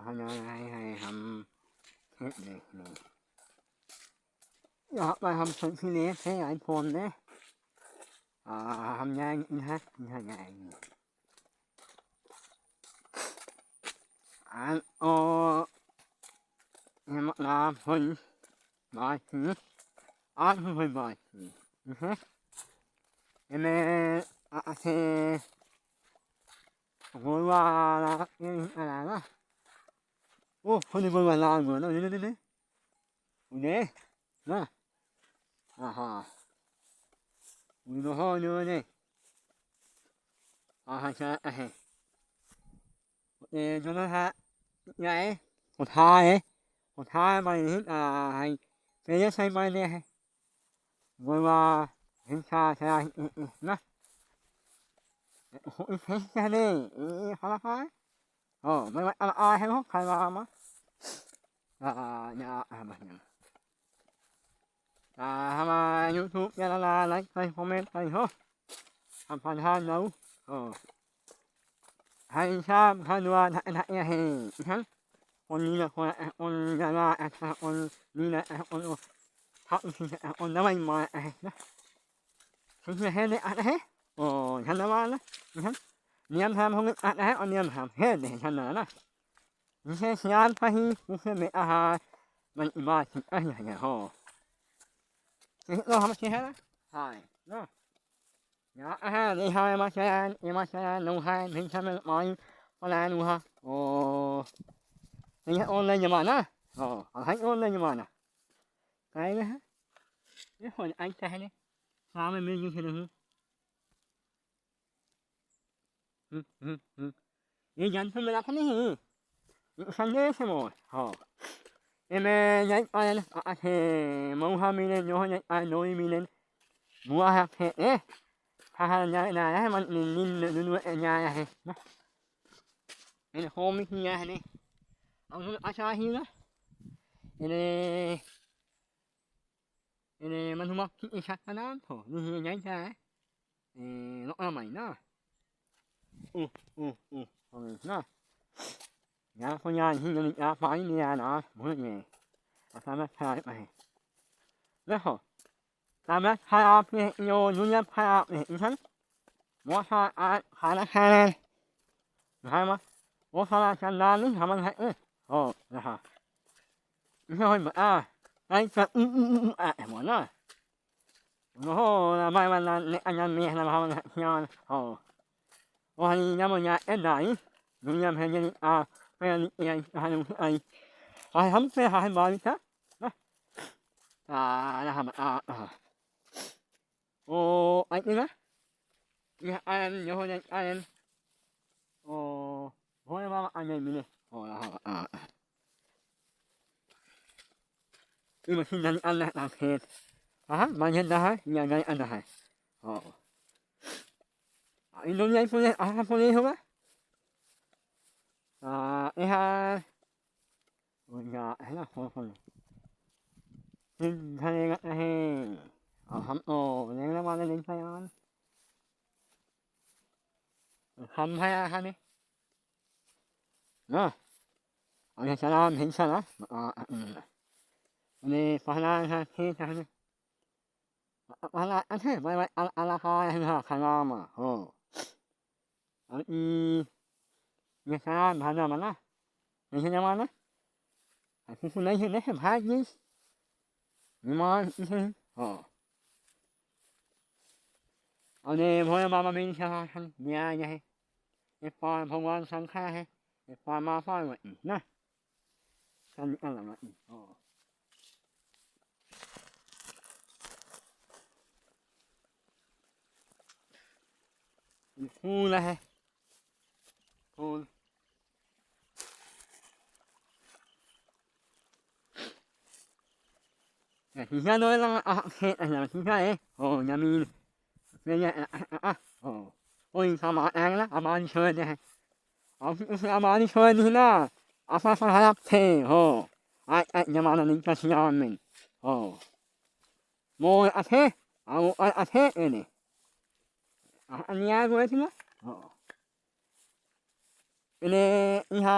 ເຮົາຍັງໃຫ້ ໃຫ້ທຳເຮັດເດ້ນີ້ ຢາກມາທຳເຮັດທີ່ນີ້ໃຊ້ຫຼາຍຄົນເດ້ ອ່າ ທຳງານອີກຫັ້ນ ທຳງານ ອັນ ໂອ ເຫັນບັກນາເພິ່ນມາ ອາ ເພິ່ນມາ ເຫັນແມ່ ອາ ເຊ ໂຫ ວ່າລະ ເອີ ອັນນັ້ນນະ ໂອ້ ເພິ່ນເບິ່ງວ່າລາວເໝືອນເນາະ ນີ້ ນີ້ ນີ້ ນີ້ ນີ້ນະ ອາຮະ ອຸຍ ໂນໂຮ ນີ້ ນີ້ ອາຮະ ຊະ ອາເຮ ເອີ ໂທດະ ໃຫຍ່ ຂໍທາຍ ຂໍທາຍໄປ ອາ ໃຫ້ເປັນໃສ່ໄປແດ່ ເບິ່ງວ່າເຫັນຊາຊາ ອາ ນະ ໂອ້ ເຫັນຊາເດ້ ເອີ ຂໍລະພາຍ ໂອ້ ໄປໄປ ອາ ອາ ໃຫ້ເຮົາໃຫ້ວ່າມາ ອາ ອາ ອາ ອາ ອາ ອາ ເຮົາມາຢູທູບ ຢ່າລະລາ ໄລຄ໌ ຄອມເມັນ ໄປເຮົາ ທຳຜ່ານທານເຮົາ ໂອ້ ໃຫ້ຊາມ ຄັນວ່າ ນະ ນະ ເອ ເຮ ອີ່ຫຍັງ ໂອນນີ້ນະ ໂອນ ໂອນ ນະ ນະ ອາ ໂອນນີ້ນະ ໂອນ ໂອ ພະ ໂອນນະ ໄວ້ມາ ອາ ນະ ຄືເຮັດໃຫ້ ອາ ເຮ ໂອ ນະ ນະ ວາ ນະ ອີ່ຫຍັງ ນຽມທຳ ໂອ ນຽມທຳ ເຮັດໃຫ້ ນະ ນະ ນີ້ ເຮັດ ຊາມ ພະ ຮີ ໂອ ເຮັດ ອາ ຮາ ມັນ ອາ ມາ ອາ ຮາ ໂຮ ເຮັດ ໂອ ທຳ ເຮັດ ນະ ຫາຍ ນະ ຍາອາຫານ ເດ ຫາຍມາແຊນ ເອ ມາແຊນ ໜູຫາຍ ເພັງຊະແມ່ນ ມາຍ ປະລາ ໜູຫາ ໂອ ເຮັດ ໂອນເລີຍ ຍາມານະ ໂອ ເອົາໃຫ້ ໂອນເລີຍ ຍາມານະ ໄກເລີຍຮະ ເດ ໂຫ ໄອແຊນ ຊາມ ແມ່ນ ມີຢູ່ເທື່ອໜຶ່ງ ອື ອື ອື ເອີ ຍັນເພິ່ນມາລັບຫັ້ນນີ້ ອື ຊັນເດ ຊະໂມ ໂອ ເອ ແມ່ ຍາຍ ອາຍ ອາ ເທ ໂມ ຮາ ມີເນນ ໂຍ ຍາຍ ອາຍ ໂນຍ ມີເນນ ບົວ ຮາ ເທ ເອ ພາ ຮາ ຍາຍ ນາ ຍາຍ ມັນ ນິນ ນິນ ນຸ ນຸ ຍາຍ ເອ ນະ ເອ ໂຮ ມີ ຍາຍ ນີ້ ເອົາ ອາຊາ ຮີ ນະ ເອ ເນ ເອ ມັນ ມາ ອີ ຊາ ນາ ໂທ ນີ້ ຍາຍ ຈາ ເອ ເນາະ ອາ ໃໝ່ນະ ອື ອື ອື ເອົານະ ຍາ ພະຍາ ທີ່ ຍາ ຍາ ໄປ ນີ້ ນະ ບໍ່ ນີ້ ອາ ສາມາດ ພາ ໄປ ແລ້ວ ສາມາດ ພາ ໄປ ໂຍ ຢູ່ ຍາ ພາ ໄປ ອີ ຊັ້ນ ບໍ່ ພາ ອາ ພາ ນະ ພາ ນະ ພາ ມາ ບໍ່ ພາ ນະ ນະ ນີ້ ທຳ ມັນ ໃຫ້ ເອີ ໂອ ນະ ຮະ ໂອ້ຍ ອາ ໄອ້ ອື ອື ອື ອາ ໝົດນະ ໂອ້ໂຫ ລະບາຍ ວັນລະ ອັນຍາມແມ່ນະ ເຮົານະ ໂອ້ ໂອ້ ອັນນີ້ຍາມບໍ່ຍາເອັດໄດ້ ຍາມໃຫ້ຍາ ອາ ເປັນອີຫຍັງ ໃຫ້ ໃຫ້ ໃຫ້ທຳ ໃຫ້ ໃຫ້ບານຊະ ນະ ອາ ນະ ອາ ອາ ໂອ້ ອັນນີ້ນະ ຍາ ອັນ ຍາ ໂຫ ຍາ ອັນ ໂອ້ ໂຫ ວ່າ ອັນນີ້ມີນີ້ ໂອ້ ອາ ອາ ອາ ອີ ມາຊິນ ອັນ ອັນ ອັນ ເຮັດ ອາ ມາເຮັດໄດ້ ຍາ ຍາ ອັນ ໄດ້ ໂອ້ ອາ ອີ ໂນ ຍາ ໂພ ຍາ ອາ ໂພ ຍາ ໂຫ ອາ ເອ ຮາ ໂອ້ຍ ຍາ ເຫັນລະ ຄົນ ຄົນ ເຫັນທະເລ ເຫັນ ເອົາ ທຳ ໂອ້ ເລີຍ ລະມາ ເລີຍ ໃສ່ ອັນ ທຳໃຫ້ ອັນນີ້ ນະ ອັນນີ້ ສະລາມ ເຫັນ ສະລາມ ອາ ອັນນີ້ ຟານາ ຮາ ເຄ ທາ ນີ້ ອາລາ ອັນເທ ໄວ້ ໄວ້ ອາລາ ອາລາຄາ ເຫັນ ຄາ ຄານາມາ ໂອ້ ອັນອີ ເນ ຄານາມາ ນະ ເນ ຄານາມາ ນະ ອັນຄູນ ຄູນ ເຫັນ ເຫັນ ພາດ ຍິງ ມາ ໂອ້ ອັນນີ້ ໂພ ມາ ມາ ມິນ ຄາ ເນຍ ເນ ເອ ຟາ ພະວັນ ສັງຄາ ເອ ເອ ຟາ ມາ ຟາ ນະ ກັນ ອັນລະ ນະ ໂອ້ ຄູນ ລະ ເຮ ຄູນ ເອີ ທີ່ເຮັດໂດຍລະ ອາ ເຮັດອັນນັ້ນທີ່ໃຊ້ ໂອ້ ຍາມີ ເປັນຫຍັງ ອາ ອາ ອາ ໂອ້ ໂອ້ຍ ສາມາດແອງລະ ອາມານເຊີນເດ ອາ ອາມານເຊີນນີ້ນະ ອາ ສາ ສາ ຮັບເທ ໂອ້ ອາ ອາ ຍາມານນີ້ກະຊິຍອມແມ່ນ ໂອ້ ໂມ ອາ ເທ ອາ ອາ ອາ ເທ ເອີ ນີ້ ອາ ອັນຍາເວີຍຕິນະ ໂອ້ ເອເນ ອີຫາ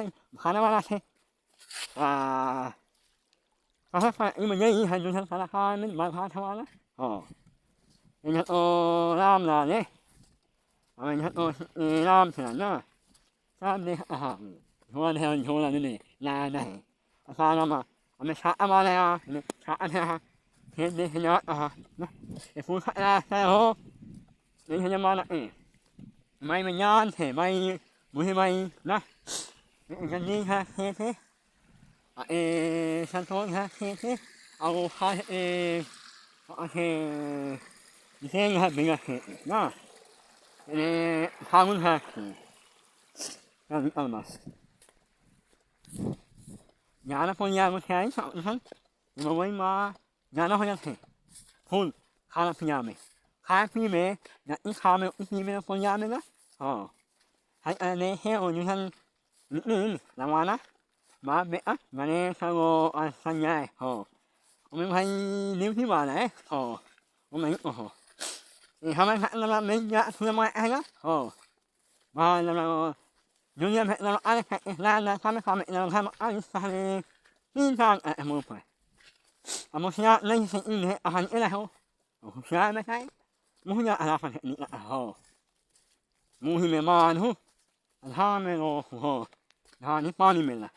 Kanawa la se. A, a ha fa i ma ye i ha ju san sala ka men ma fa ta wa la. O. Ina o lam la ne. A men ha o i lam se na. Sa ne a ha. Ho ne ho la ne na na. A sa la ma. A me sa a ma la ya. Ne sa a ne ha. He ne he na a ha. E fu sa la sa ho. Ni hanya mana e. Mai menyan he mai muhi mai na. Ni ha he he. A e santon ha he he. Au ha e. A he. Ni he ha binga he na. Ni ha mun ha he. Na ni almas. Nyana pon ya mo he sa han. Ni mo mai ma. Nyana ho ya he. Hun. Kala pinya me. Kala pi me. Na i kala me i pi me pon ya me na. O. Hai a ne he o ni han. Ni ni. La mana. Ma me a. Ma ne sa go a sa nya e. Ho. O me mai ni pi ma na e. Ho. O me o ho. E ha ma na na me ya su ma e na. Ho. Ma na na. Dunia me na a le ka e na na ka me ka me na ka ma a ni sa ni. Ni sa a mo pa. A mo sia na ni se i ne a han e la ho. O sia me sai. Mo sia a la fa ni a ho. Mo hi me ma hu. A ha me lo ho. Ha ni pa ni me la.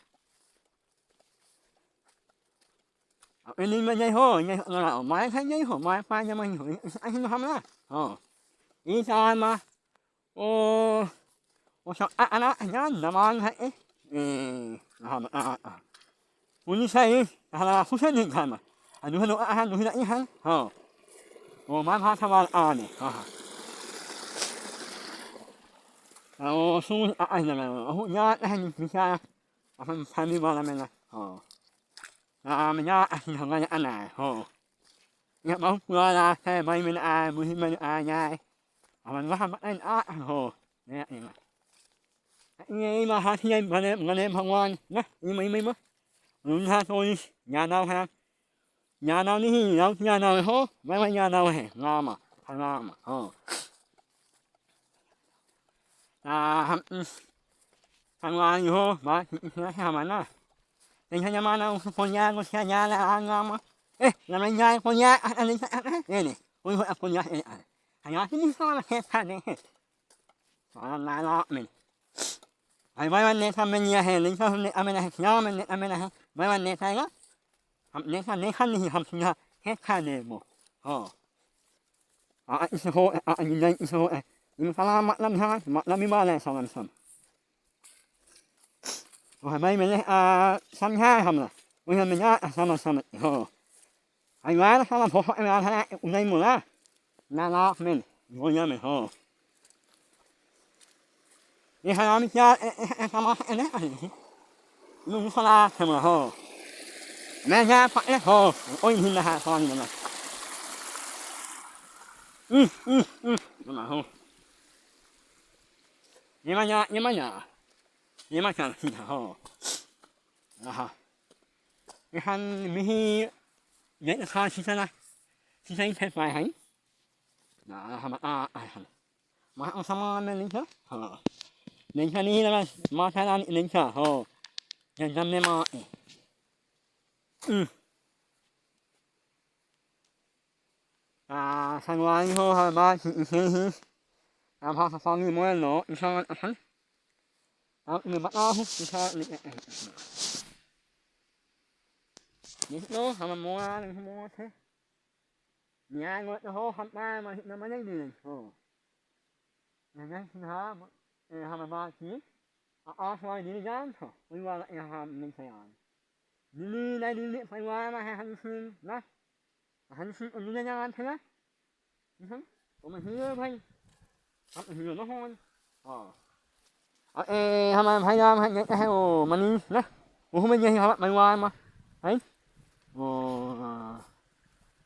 A e ni me ye ho, ye ho la. Ma sai ye ho, ma pa ye ma ho. A hi no ha ma la. Ho. I sa ma. O, o sa a a na a na na ma na e. E, a ha ma a a. Uni sa e, a la fu sa ni ka ma. A nu ha no a ha nu hi na i ha. Ha. O ma ha sa ma a ne. Ha ha. A o su a a na na. O hu ya a ni ni sa. A fa sa ni ma la me na. Ha. A me ya a ni ha ma ya a na. Ha. Ya ma hu la sa ma me na a mu hi ma a ya. A ma ha ma a a ho. Ne a ni ma. Ni ma ha ti ya ma ne ma ne ma wan. Na ni ma ni ma. Nun ha so ni. Ya na ha. Ñaanal ni, ñaanal ho, may may ñaanal he, ngama, ngama, ho. Ah, hmm. Ngama ni ho, ma, ngama na. Ni hanya mana ko ña, ko ña, ña la ngama. Eh, la may ña ko ña, ani, ani, ni. Ko ko ko ña, eh. Hanya ni sama he, he. Ala la la men. Ai mai wan ne sa men ya he, ni sa ne amena he, ya men ne amena he. Mai wan ne sa ya. Ham ne sa ne han ni ham sa ya. He ka ne mo. Ho. A a iso ho, a a ni nai iso ho. Ni sa la ma lam ha, ma lam mi ma le sa lam sam. Ho mai men ne a sam ha ham la. Mo ya men ya a sam sam. Ho. Ai wa la sa la ho, ai wa la u nai mo la. Na la men. Mo ya men ho. Ni ha mi ya e e e sa ma e ne. Ni sa la sa ma ho. Me ya pa e ho. Oi ni na ha sa ni na. Mm mm mm. Ma ho. Ni ma ya, ni ma ya. Ni ma ya ho. Aha. Ni han mi hi. Ni ha si sa na. Si sa ni pe pa han. Na ha ma a a han. Ma o sa ma me ni sa. Ha. Ni sa ni na ma sa na ni sa ho. Ni sa me ma e. Mm. A sa wa ni ho ha ma si si si. A ha sa ni mo no. Ni sa a han. Hap ni ma ahu ni ha ni. Ni no hama moa ni moa te. Ni ai ngo to ho hap ma ma na ma ni ni ho. Ni ni ha e hama ma ki. A a so ni ni jan ho. Ni wa e ha ni sa yan. Ni ni na ni ni pa wa ma ha ni sin na. Ha ni sin ni ni jan te na. Mhm. O ma hi yo bai. Hap hi yo no hon. O. A e hama hai ya ma ni e o ma ni na. O hu ma ni ha ma wa ma. Hai. O.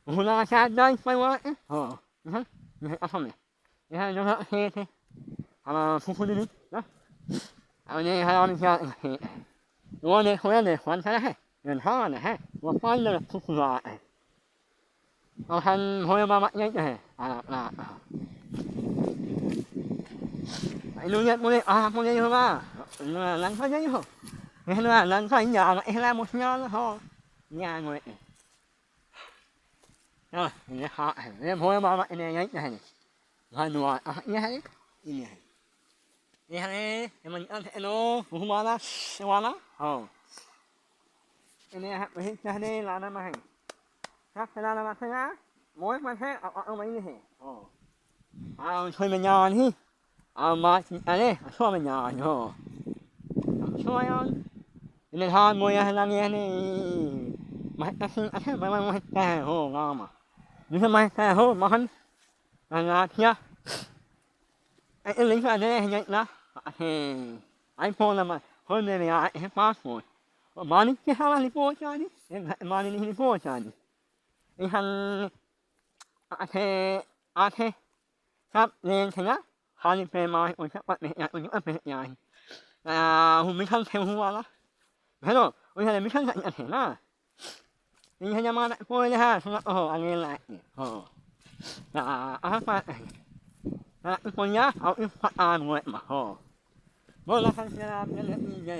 O hu na sa dai ma wa e. O. Mhm. Ni ha fa me. Ni ha yo ha he he. Hama fu fu ni na. A ni ha ni sa he. Wa ni ho ya ni hwan sa he. Ni ha na he. Wa fa ni fu fu wa e. Ahan hoy mama nyai eh. Ala ala. Ai lu nyat mule ah mule yo ma. Lan fa nyai ho. Eh lan fa nya eh la mo nya ho. Nya ngoi eh. Ah ni ha eh. Ni hoy mama ni nyai eh. Lan wa ah nyai. Ini. Ni ha ni man an no. Humala. Wala. Ho. Ini ha ni ha ni la na ma hai. ຄັບ ເວລາລະມາເທື່ອ ໂມຍມາແທ້ ເອົາ ເອົາ ເອົາໄວ້ນີ້ເຮ. ເອົາ ເອົາຊ່ວຍແມ່ຍ່ານີ້ ເອົາມາ ອັນນີ້ ຊ່ວຍແມ່ຍ່ານີ້ ຊ່ວຍເອົາ ໃນທານໂມຍ ອັນນັ້ນນີ້ ມາເຮັດ ອັນນີ້ ມາ ມາ ມາເຮັດແຕ່ ໂຫ ງາມ ນີ້ ມາເຮັດແຕ່ ໂຫ ມາຫັ້ນ ງາມເທື່ອ ໄອ້ ອັນນີ້ ອັນນີ້ ໃຫຍ່ນະ ເອີ ໄອ້ພວກນັ້ນ ມາ ເພິ່ນ ເວລາ ເຮັດ ພາສໂພດ ມານີ້ ຊິຫາ ມານີ້ ໂປຈານີ້ ມານີ້ ໂປຈານີ້ ອີຫັ້ນ ອາເທ ອາເທ ຄັບ ເລນຊະນະ ຄາລິເປມາ ອຸນສະປັດເມຍາ ອຸນສະປັດເມຍາ ອາ ຫູມີຄັນເທວຫົວລະ ເຮໂລ ອຸນສະປັດເມຍາ ອາເທນາ ນີ້ໃຫ້ຍາມາ ໂອຍເລີຍຮະ ສຳລັບ ໂອ້ ອັນນີ້ລະ ໂອ້ ອາ ອາ ອາ ໂອຍ ເອົາ ອາ ໂອ້ ບໍ່ລະຄັນເຊລາ ເປັນເລື່ອງໃຫຍ່.